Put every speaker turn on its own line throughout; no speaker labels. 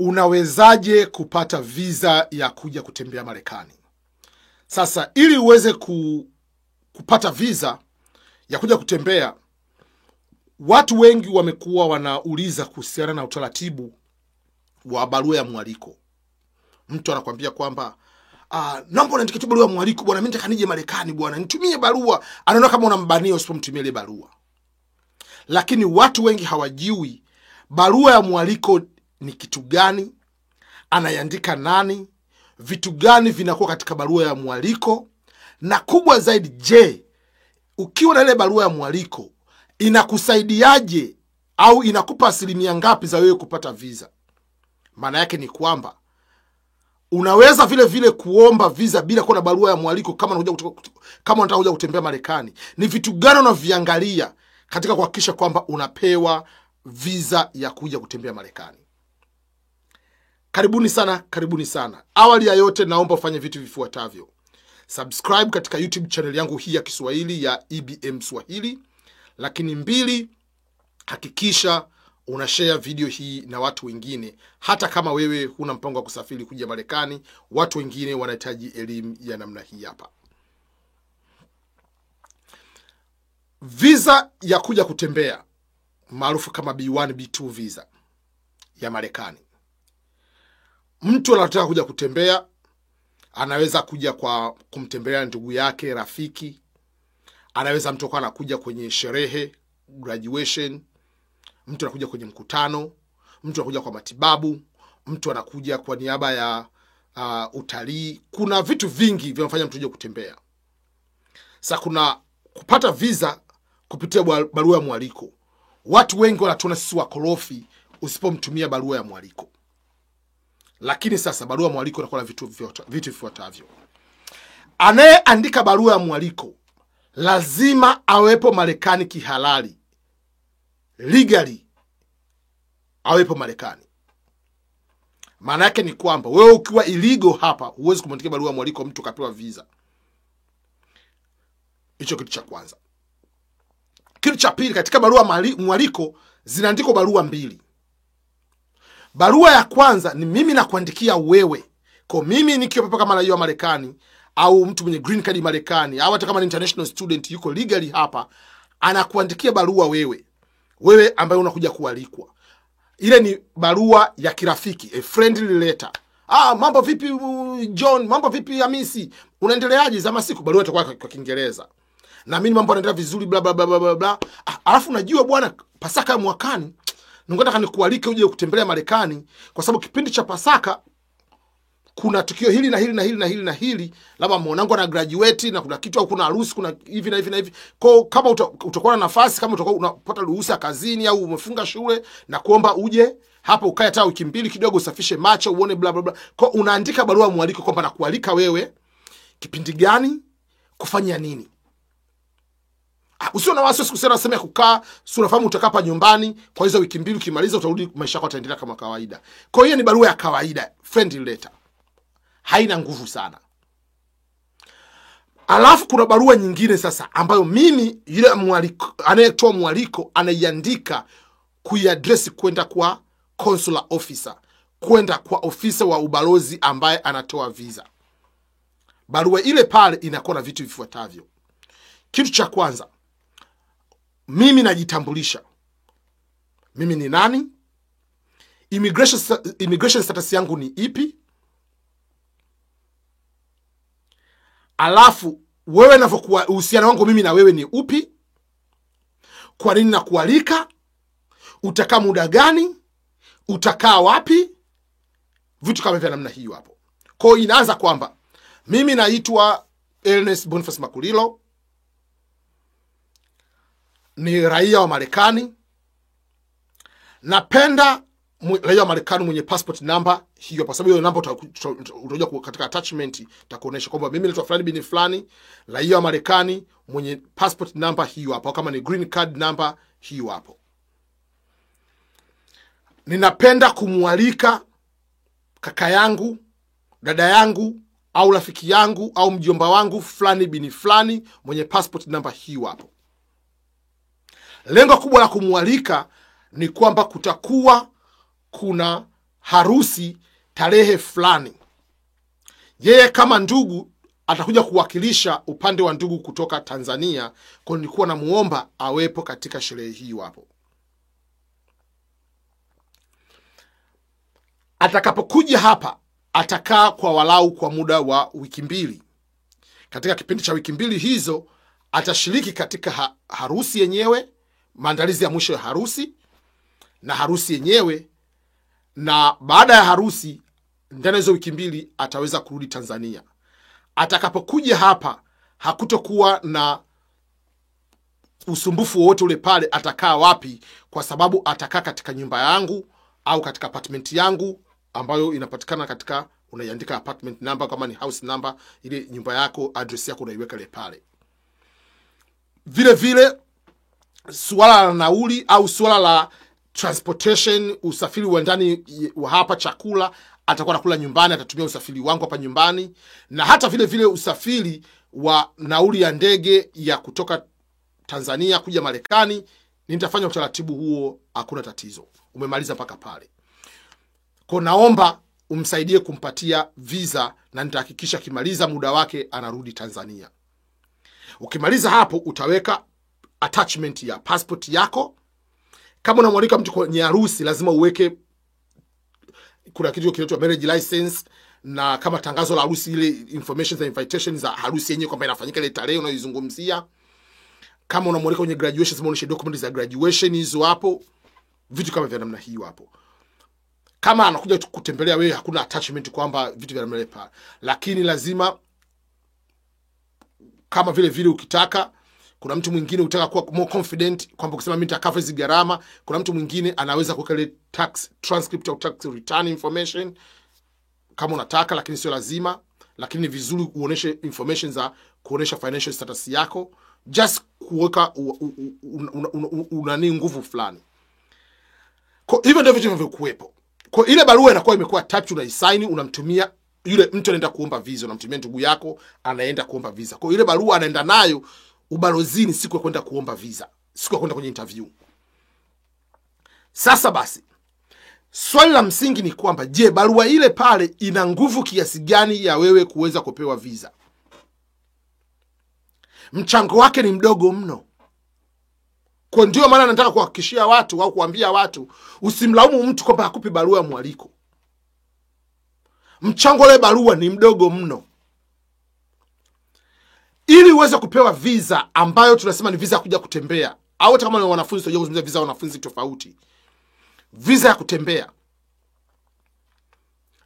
Unawezaje kupata visa ya kuja kutembea Marekani? Sasa ili uweze kupata visa ya kuja kutembea, watu wengi wamekuwa wanauliza kuhusiana na utaratibu wa barua ya mwaliko. Mtu anakuambia kwamba naomba uniandikie tu barua ya mwaliko bwana, mimi nataka nije Marekani bwana, nitumie barua. Anaona kama unambania usipomtumia ile barua. Lakini watu wengi hawajui barua ya mwaliko ni kitu gani, anaiandika nani, vitu gani vinakuwa katika barua ya mwaliko, na kubwa zaidi, je, ukiwa na ile barua ya mwaliko inakusaidiaje au inakupa asilimia ngapi za wewe kupata visa? Maana yake ni kwamba unaweza vile vile kuomba visa bila kuwa na barua ya mwaliko kama unataka kuja kutembea Marekani. Ni vitu gani unaviangalia katika kuhakikisha kwamba unapewa visa ya kuja kutembea Marekani? Karibuni sana, karibuni sana. Awali ya yote naomba ufanye vitu vifuatavyo. Subscribe katika YouTube channel yangu hii ya Kiswahili ya EBM Swahili. Lakini mbili, hakikisha unashare video hii na watu wengine. Hata kama wewe huna mpango wa kusafiri kuja Marekani, watu wengine wanahitaji elimu ya namna hii hapa. Visa ya kuja kutembea maarufu kama B1 B2 visa ya Marekani. Mtu anataka kuja kutembea, anaweza kuja kwa kumtembelea ndugu yake, rafiki. Anaweza mtu anakuja kwenye sherehe, graduation, mtu anakuja kwenye mkutano, mtu anakuja kwa matibabu, mtu anakuja kwa niaba ya utalii. Kuna vitu vingi vinafanya mtu aje kutembea. Sasa kuna kupata visa kupitia barua ya mwaliko. Watu wengi wanatuona sisi wakorofi usipomtumia barua ya mwaliko. Lakini sasa barua ya mwaliko inakuwa na vitu vifuatavyo. Anayeandika barua ya mwaliko lazima awepo Marekani kihalali. Legally awepo Marekani. Maana yake ni kwamba wewe ukiwa illegal hapa huwezi kumwandikia barua ya mwaliko mtu kapewa visa. Hicho kitu cha kwanza. Kitu cha pili, katika barua mwaliko zinaandikwa barua mbili. Barua ya kwanza ni mimi nakuandikia wewe. Kwa mimi nikiwa hapa kama raia wa Marekani au mtu mwenye green card Marekani au hata kama ni international student yuko legally hapa, anakuandikia barua wewe. Wewe ambaye unakuja kualikwa. Ile ni barua ya kirafiki, a friendly letter. Mambo vipi John, mambo vipi Hamisi, unaendeleaje za masiku? Barua itakuwa kwa Kiingereza. Na mimi mambo yanaendelea vizuri bla bla bla bla bla. Alafu unajua bwana, Pasaka ya mwakani ningetaka nikualike uje kutembelea Marekani kwa sababu kipindi cha Pasaka kuna tukio hili na hili na hili na hili na hili, labda mwanangu ana graduate na kuna kitu au kuna harusi, kuna hivi na hivi na hivi. Kwa kama utakuwa na nafasi, kama utakuwa unapata ruhusa kazini au umefunga shule, na kuomba uje hapo ukae hata wiki mbili kidogo, usafishe macho uone bla bla bla. Kwa unaandika barua mwaliko kwamba nakualika wewe kipindi gani, kufanya nini. Usio na wasiwasi kusema sema kukaa, si unafahamu utakaa hapa nyumbani kwa hizo wiki mbili, ukimaliza utarudi, maisha yako yataendelea kama kawaida. Kwa hiyo ni barua ya kawaida, friendly letter. Haina nguvu sana. Alafu kuna barua nyingine sasa ambayo mimi yule mwaliko, anayetoa mwaliko anaiandika kuiaddress kwenda kwa consular officer, kwenda kwa ofisa wa ubalozi ambaye anatoa visa. Barua ile pale inakuwa na vitu vifuatavyo. Kitu cha kwanza, mimi najitambulisha. Mimi ni nani? Immigration status yangu ni ipi? Alafu wewe unavyokuwa, uhusiano wangu mimi na wewe ni upi? Kwa nini nakualika? Utakaa muda gani? Utakaa wapi? Vitu kama vya namna hiyo hapo. Kwa hiyo inaanza kwamba mimi naitwa Ernest Boniface Makulilo, ni raia wa Marekani. Napenda raia wa Marekani mwenye passport number hiyo, kwa sababu hiyo namba utakuja katika attachment itakuonesha kwamba mimi naitwa fulani bin fulani, raia wa Marekani mwenye passport number hiyo hapo, kama ni green card number hiyo hapo. Ninapenda kumwalika kaka yangu, dada yangu au rafiki yangu au mjomba wangu fulani bin fulani mwenye passport number hiyo hapo. Lengo kubwa la kumwalika ni kwamba kutakuwa kuna harusi tarehe fulani. Yeye kama ndugu atakuja kuwakilisha upande wa ndugu kutoka Tanzania, kwa nilikuwa namuomba awepo katika sherehe hii hapo. Atakapokuja hapa atakaa kwa walau kwa muda wa wiki 2. Katika kipindi cha wiki 2 hizo atashiriki katika harusi yenyewe, maandalizi ya mwisho ya harusi na harusi yenyewe, na baada ya harusi ndani hizo wiki 2 ataweza kurudi Tanzania. Atakapokuja hapa hakutokuwa na usumbufu wowote ule pale. Atakaa wapi? Kwa sababu atakaa katika nyumba yangu au katika apartment yangu ambayo inapatikana katika, unaiandika apartment number kama ni house number, ile nyumba yako address yako unaiweka ile pale. Vile vile suala la nauli au suala la transportation, usafiri wa ndani wa hapa, chakula atakuwa anakula nyumbani, atatumia usafiri wangu hapa nyumbani, na hata vile vile usafiri wa nauli ya ndege ya kutoka Tanzania kuja Marekani nitafanya utaratibu huo, hakuna tatizo. Umemaliza mpaka pale. Kwa naomba umsaidie kumpatia visa na nitahakikisha kimaliza muda wake anarudi Tanzania. Ukimaliza hapo utaweka attachment ya passport yako. Kama unamwalika mtu kwenye harusi lazima uweke, kuna kitu kinaitwa marriage license, na kama tangazo la harusi, ile information za invitation za harusi yenyewe kwamba inafanyika ile tarehe unayoizungumzia. Kama unamwalika kwenye graduation lazima uonyeshe document za graduation hizo hapo, vitu kama vya namna hiyo hapo. Kama anakuja kutembelea wewe hakuna attachment kwamba vitu vya namna hiyo, lakini lazima kama vile vile ukitaka, kuna mtu mwingine utaka kuwa more confident kwamba kusema mimi nitacover hizi gharama, kuna mtu mwingine anaweza kuweka ile tax transcript au tax return information kama unataka, lakini sio lazima. Lakini ni vizuri uoneshe information za kuonesha financial status yako, just kuweka unani nguvu fulani. Kwa hivyo ndio vitu vinavyokuwepo. Kwa ile barua inakuwa imekuwa typed, unaisign, unamtumia yule mtu anaenda kuomba visa, unamtumia ndugu yako anaenda kuomba visa. Kwa ile barua anaenda nayo ubalozini siku ya kwenda kuomba visa, siku ya kwenda kwenye interview. Sasa basi, swali la msingi ni kwamba je, barua ile pale ina nguvu kiasi gani ya wewe kuweza kupewa visa? Mchango wake ni mdogo mno. Kwa ndio maana nataka kuhakikishia watu au kuambia watu, usimlaumu mtu kwamba hakupi barua ya mwaliko. Mchango ile barua ni mdogo mno. Ili uweze kupewa visa ambayo tunasema ni visa ya kuja kutembea, au hata kama ni wanafunzi, tunajua kuzungumzia visa ya wanafunzi tofauti. Visa ya kutembea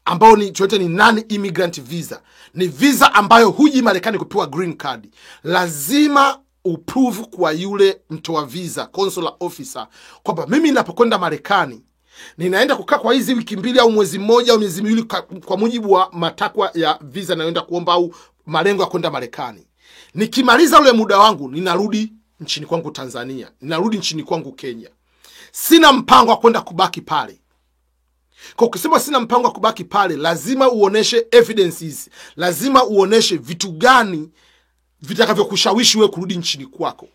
ambayo ni chochote ni non-immigrant visa, ni visa ambayo huji Marekani kupewa green card. Lazima uprove kwa yule mtoa visa, consular officer, kwamba mimi ninapokwenda Marekani ninaenda kukaa kwa hizi wiki 2 au mwezi mmoja au miezi miwili kwa mujibu wa matakwa ya visa nayoenda kuomba au malengo ya kwenda Marekani. Nikimaliza ule muda wangu ninarudi nchini kwangu Tanzania, ninarudi nchini kwangu Kenya. Sina mpango wa kwenda kubaki pale. Kwa kusema sina mpango wa kubaki pale, lazima uoneshe evidences, lazima uoneshe vitu gani vitakavyokushawishi wewe kurudi nchini kwako.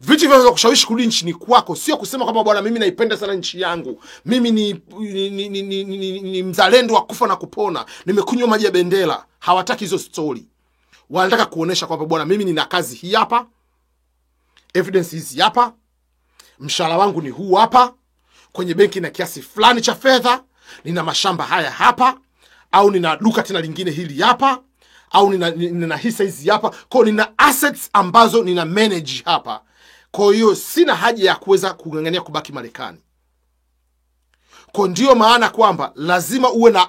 Vitu vinavyokushawishi kurudi nchini kwako sio kusema kwamba bwana mimi naipenda sana nchi yangu, mimi ni mzalendo wa kufa na kupona, nimekunywa maji ya bendera. Hawataki hizo story. Wanataka kuonesha kwamba bwana mimi nina kazi hii hapa, evidence hizi hapa, mshahara wangu ni huu hapa, kwenye benki na kiasi fulani cha fedha, nina mashamba haya hapa, au nina duka tena lingine hili hapa, au nina hisa hizi hapa, kwa nina assets ambazo nina manage hapa. Kwa hiyo sina haja ya kuweza kung'ang'ania kubaki Marekani. Kwa ndio maana kwamba lazima uwe na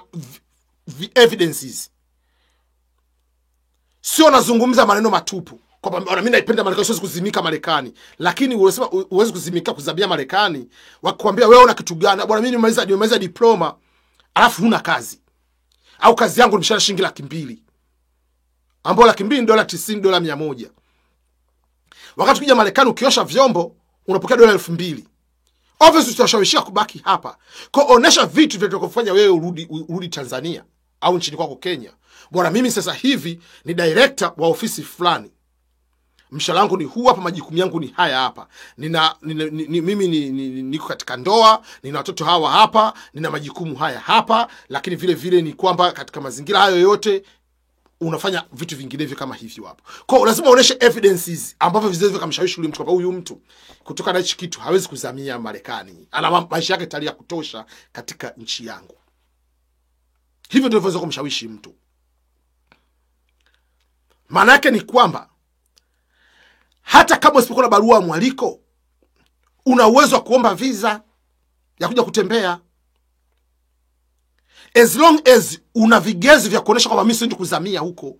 evidences. Sio nazungumza maneno matupu kwamba mimi naipenda Marekani, siwezi kuzimika Marekani. Lakini unasema uwezi kuzimika kuzabia Marekani, wakikwambia wewe una kitu gani? Bwana mimi nimemaliza diploma, alafu huna kazi. Au kazi yangu ni mshahara shilingi 200,000. Ambao 200,000 ni $90, $100. Wakati ukija Marekani ukiosha vyombo unapokea $2,000. Obviously utashawishika kubaki hapa. Kwa onesha vitu vilivyokufanya wewe urudi Tanzania au nchini kwako Kenya. Bwana mimi sasa hivi ni director wa ofisi fulani. Mshahara wangu ni huu hapa, majukumu yangu ni haya hapa. Mimi niko katika ndoa, nina watoto hawa hapa, nina majukumu haya hapa, lakini vile vile ni kwamba katika mazingira hayo yote unafanya vitu vinginevyo kama hivyo hapo. Kwa hiyo lazima uoneshe evidences ambavyo vinaweza kumshawishi yule mtu kwamba huyu mtu kutoka na hichi kitu hawezi kuzamia Marekani. Ana maisha yake tayari ya kutosha katika nchi yangu. Hivyo ndivyo vinaweza kumshawishi mtu. Maana yake ni kwamba hata kama usipokuwa na barua ya mwaliko, una uwezo wa kuomba visa ya kuja kutembea. As long as una vigezo vya kuonesha kwamba mimi siendi kuzamia huko.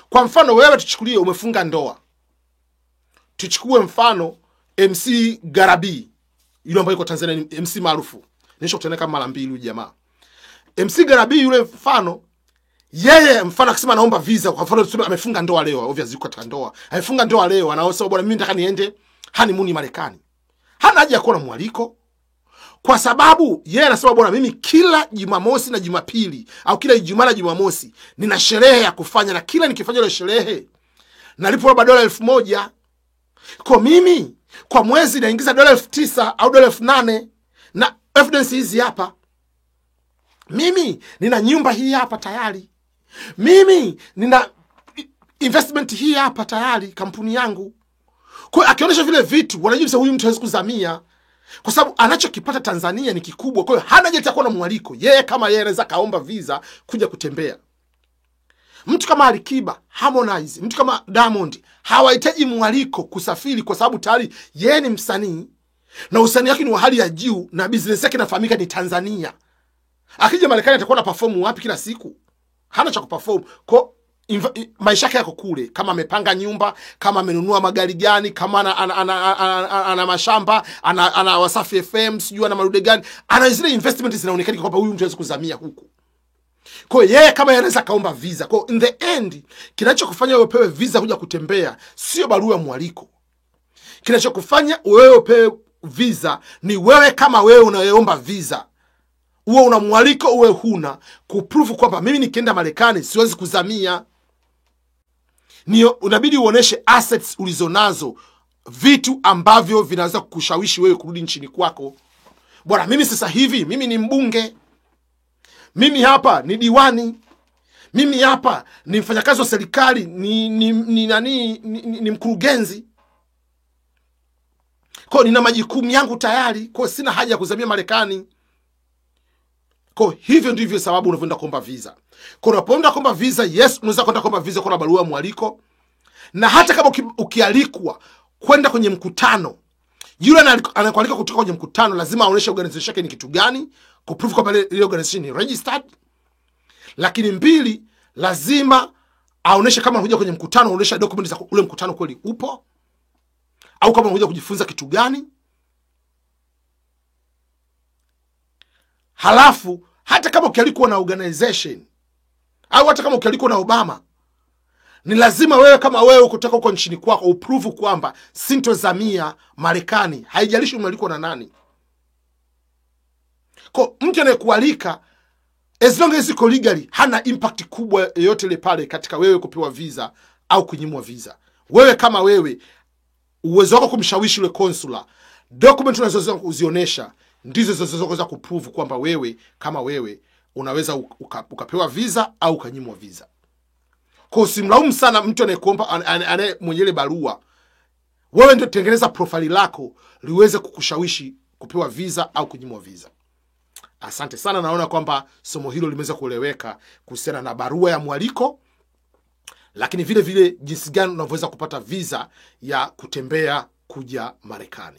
Kwa mfano wewe tuchukulie umefunga ndoa. Tuchukue mfano MC Garabi, yule ambaye yuko Tanzania ni MC maarufu. Nilishakutana kama mara mbili huyu jamaa. MC Garabi yule mfano, yeye mfano akisema naomba visa, kwa mfano tuseme amefunga ndoa leo, obviously yuko katika ndoa. Amefunga ndoa leo, anaosema bwana mimi nataka niende honeymoon Marekani. Hana haja ya kuwa na mwaliko. Kwa sababu yeye anasema bwana mimi kila Jumamosi na Jumapili au kila Ijumaa na Jumamosi nina sherehe ya kufanya, na kila nikifanya ile sherehe nalipwa labda dola 1000. Kwa mimi kwa mwezi naingiza dola 9,000 au dola 8,000, na evidence hizi hapa. Mimi nina nyumba hii hapa tayari. Mimi nina investment hii hapa tayari, kampuni yangu. Kwa hiyo akionyesha vile vitu wanajua huyu mtu hawezi kuzamia. Kwa sababu anachokipata Tanzania ni kikubwa. Kwa hiyo hana haja ya kuwa na mwaliko. Yeye kama yeye anaweza kaomba visa kuja kutembea. Mtu kama Alikiba, Harmonize, mtu kama Diamond hawahitaji mwaliko kusafiri, kwa sababu tayari yeye ni msanii na usanii wake ni wa hali ya juu na business yake inafahamika ni Tanzania. Akija Marekani atakuwa na perform wapi kila siku? Hana cha kuperform. Kwa maisha yake yako kule, kama amepanga nyumba, kama amenunua magari gani, kama ana mashamba, ana Wasafi FM, sijui ana marude gani, ana zile investment zinaonekana kwamba huyu mtu hawezi kuzamia huku. Kwa hiyo yeye kama anaweza kaomba visa. Kwa in the end kinachokufanya wewe upewe visa kuja kutembea sio barua ya mwaliko. Kinachokufanya wewe upewe visa ni wewe kama wewe unayeomba visa, uwe una mwaliko uwe huna, kuprove kwamba mimi nikienda Marekani siwezi kuzamia. Ni unabidi uoneshe assets ulizonazo, vitu ambavyo vinaweza kukushawishi wewe kurudi nchini kwako. Bwana mimi sasa hivi mimi ni mbunge, mimi hapa ni diwani, mimi hapa ni mfanyakazi wa serikali, ni mkurugenzi. Kwa nina majukumu yangu tayari, kwa sina haja ya kuzamia Marekani. Kwa hivyo ndivyo sababu unavyoenda kuomba visa. Kwa unapoenda kuomba visa, yes, unaweza kwenda kuomba visa kwa barua mwaliko. Na hata kama ukialikwa kwenda kwenye mkutano, yule anakualika kutoka kwenye mkutano lazima aoneshe organization yake ni kitu gani, kuprove kwamba ile organization ni registered. Lakini mbili, lazima aoneshe kama anakuja kwenye mkutano, aoneshe document za ule mkutano kweli upo, au kama anakuja kujifunza kitu gani. Halafu hata kama ukialikwa na organization au hata kama ukialikwa na Obama, ni lazima wewe kama wewe kutoka huko nchini kwako uprove kwamba sintozamia Marekani, haijalishi umealikwa na nani. Kwa mtu anayekualika, as long as iko legally, hana impact kubwa yoyote ile pale katika wewe kupewa visa au kunyimwa visa. Wewe kama wewe, uwezo wako kumshawishi yule consular, document unazoweza kuzionyesha ndizo zinazoweza kuprove kwamba wewe kama wewe unaweza ukapewa visa au ukanyimwa visa. Kwa usimlaumu sana mtu anayekuomba, anaye mwenye ile barua. Wewe ndio tengeneza profile lako liweze kukushawishi kupewa visa au kunyimwa visa. Asante sana, naona kwamba somo hilo limeweza kueleweka kuhusiana na barua ya mwaliko, lakini vile vile jinsi gani unavyoweza kupata visa ya kutembea kuja Marekani.